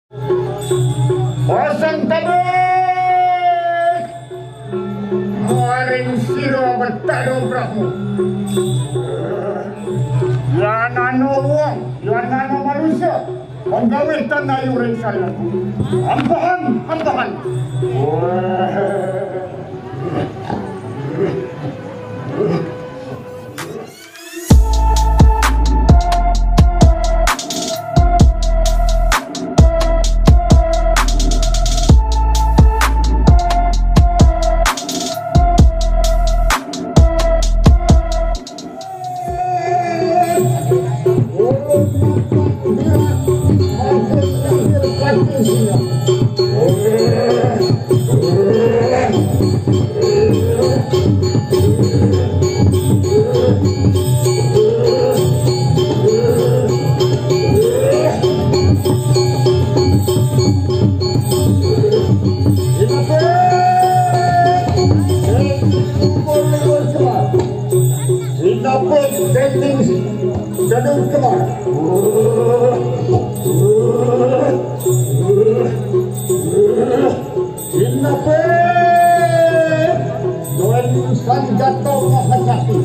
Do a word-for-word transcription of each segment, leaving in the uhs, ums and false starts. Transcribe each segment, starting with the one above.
Pasang tabik! Maring sira Betara Brahma. Yan ana wong, yan ana manusa, panggawe tan ayu ring sarianku. Ampahan, ampahan. Inapit dending Gadung Kembar. Inapit Tuan Sanjata Mahasakti.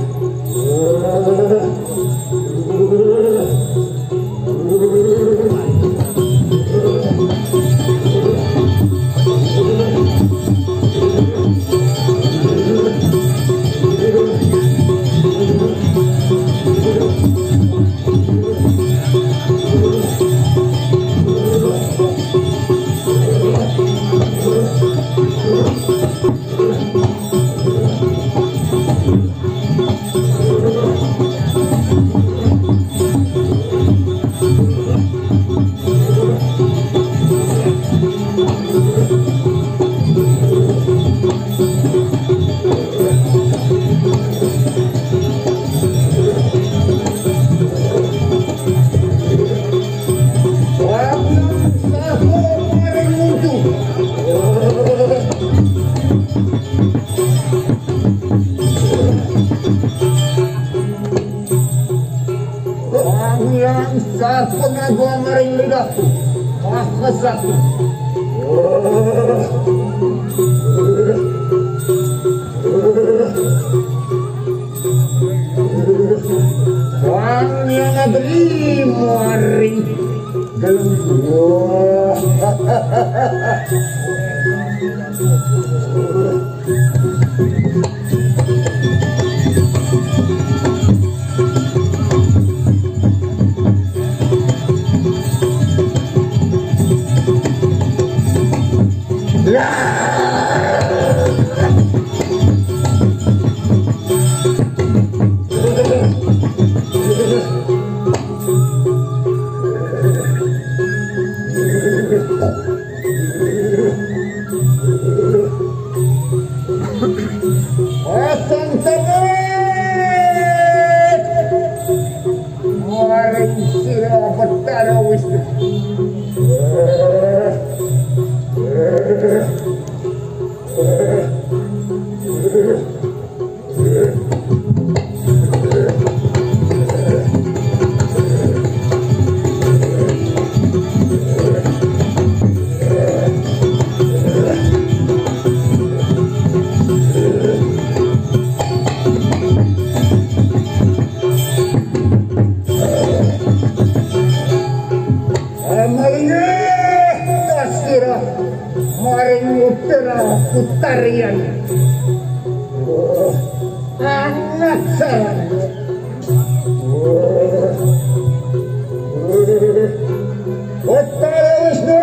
Wong yang sampun nganggo maring lidah. Wah, kesat. Wong yang negeri maring gelem. Wah. Pasang tabik! Maring sira Betara Wisnu. Malinggih sira maring Uttara Utarian. Anak sarana. Betara Wisnu.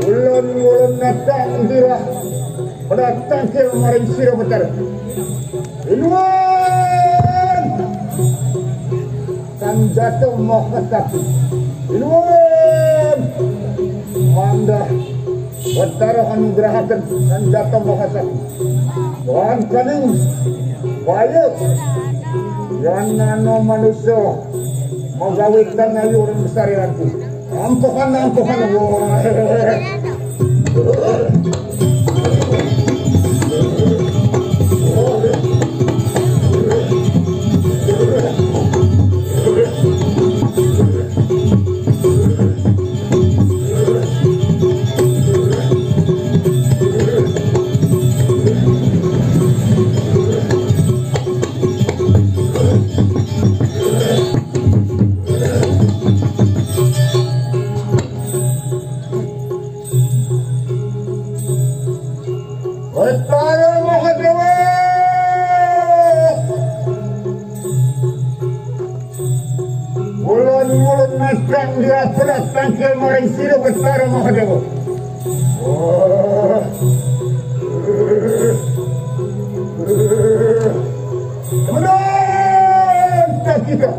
Ulun-ulun natang dirah. Pada tangkil maring sira Betara. Inuwun! Sanjata Mahasakti. Inuwun! Mangda Betara anugrahaken Sanjata Mahasakti. Wangkaning bayu yan ana manusa magawitan ayu ring sarianku. Ampuhan, ampuhan. Pura tangkil maring sira Betara Mahadéwa. Menang kita.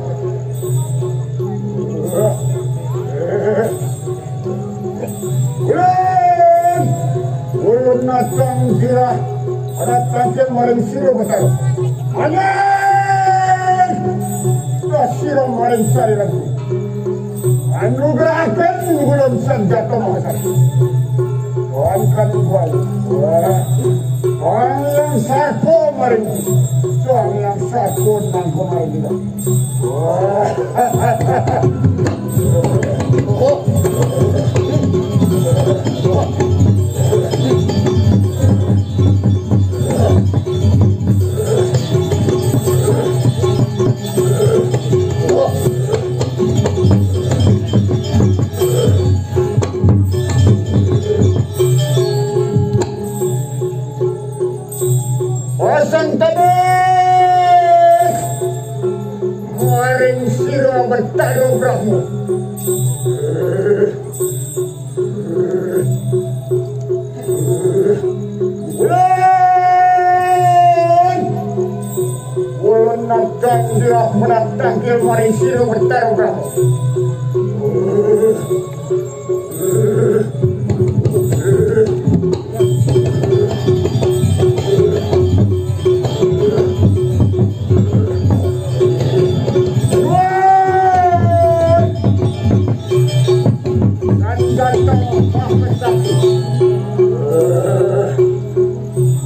Ulun, ulun natang sira, anak tangkil maring sira Betara. Angin! Ka sira maring sariranku. Anugerahkan ulun sanjata mahasakti. Tuhan kan buai. Wah. Tuhan yang sarpo maring. Tuhan yang sarpo nang kemarin kita. Pasang tabik maring sira Betara Brahma. Ulun, ulun natang sira, menatangkil maring sira Betara Brahma.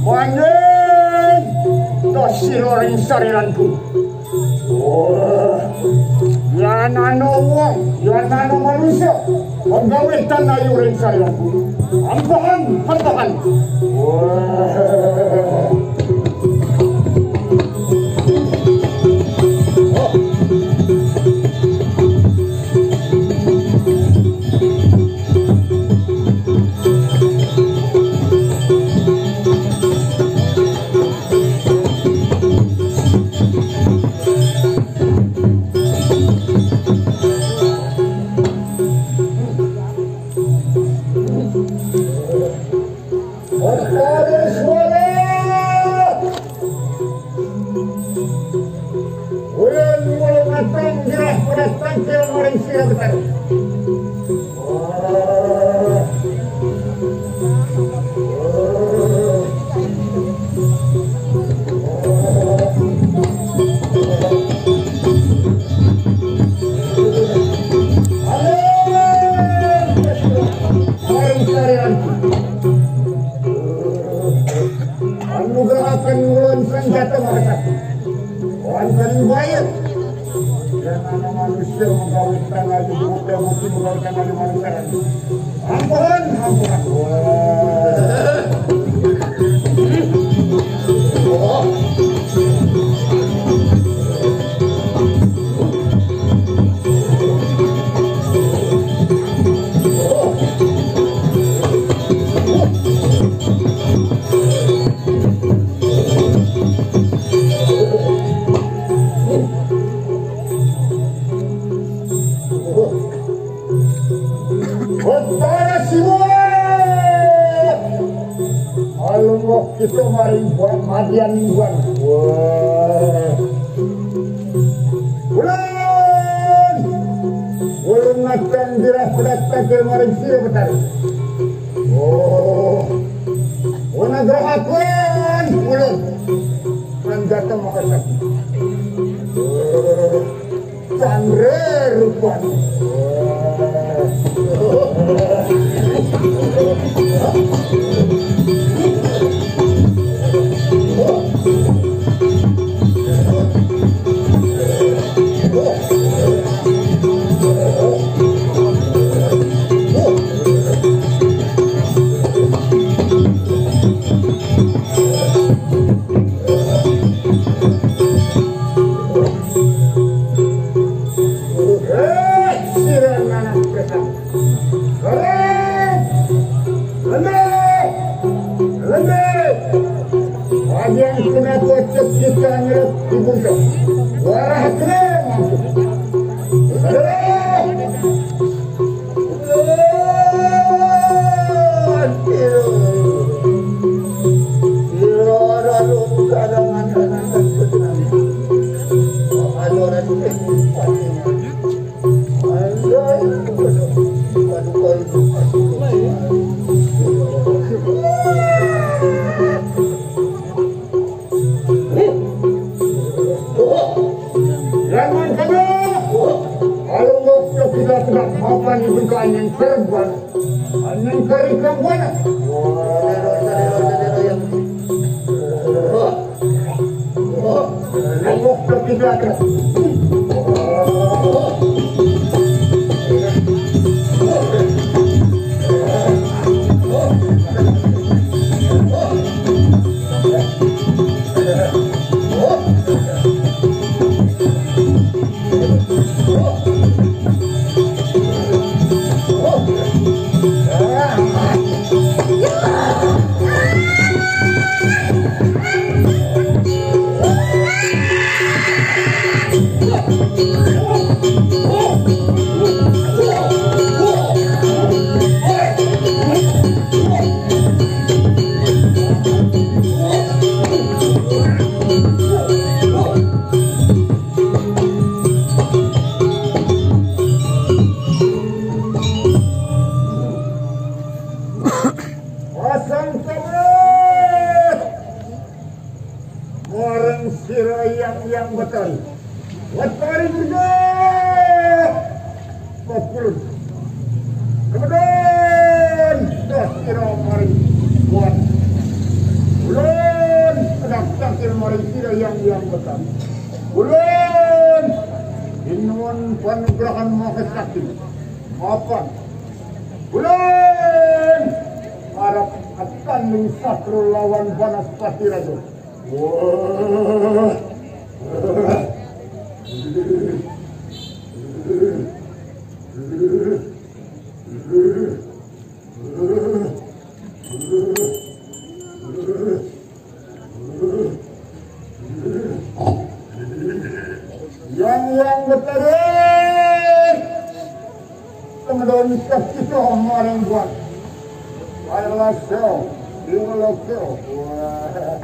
Manjing, to sira ring sariranku. Wah, yan ana wong, yan ana manusia, pagawitan ayu ring sariranku. Ampahan, ampahan. Wah. Otoris wala. Ulun mula matang jirah pada tangkil maring sira Betara. Amin. Maring sariranku. Anugerahkan ulun sanjata mahasakti. Wan kali bayar. Yan ana manusia menggawitan ayu, buta buti menggawitan ayu manusia. Ampun, ampun. Betara Siwa! Alungok kita maring buat madian buat. Wah. Ulun! Ulun natang jirah pedat tangkil maring sira Betara. Oh. Ulun agrahakan ulun. Sanjata mahasakti. Chandra rupanya. Eh, sira anak pesan. Hore! Lembe! Lembe! Ada yang kena kocok kita nyerep di bungkam. Warah kena mampu. Hore! Jangan kena. Kalau waktu kita sudah makan di bengkak angin terbang, angin kering kawan. Waktu kita Pasang tablet. Orang sira yang yang betul. Watari berdoa. Populun. Kemudian dah sira maring buat. Ulun sedang tangkil maring sira yang yang betul. Ulun inuan panugrahan maha sakti. Mapan. Ulun arep akan ning satru lawan Banaspati Raja. Wah. Yang yang betul. Pengadon kita maring buat. Ayolah show. Iwala show. Wah.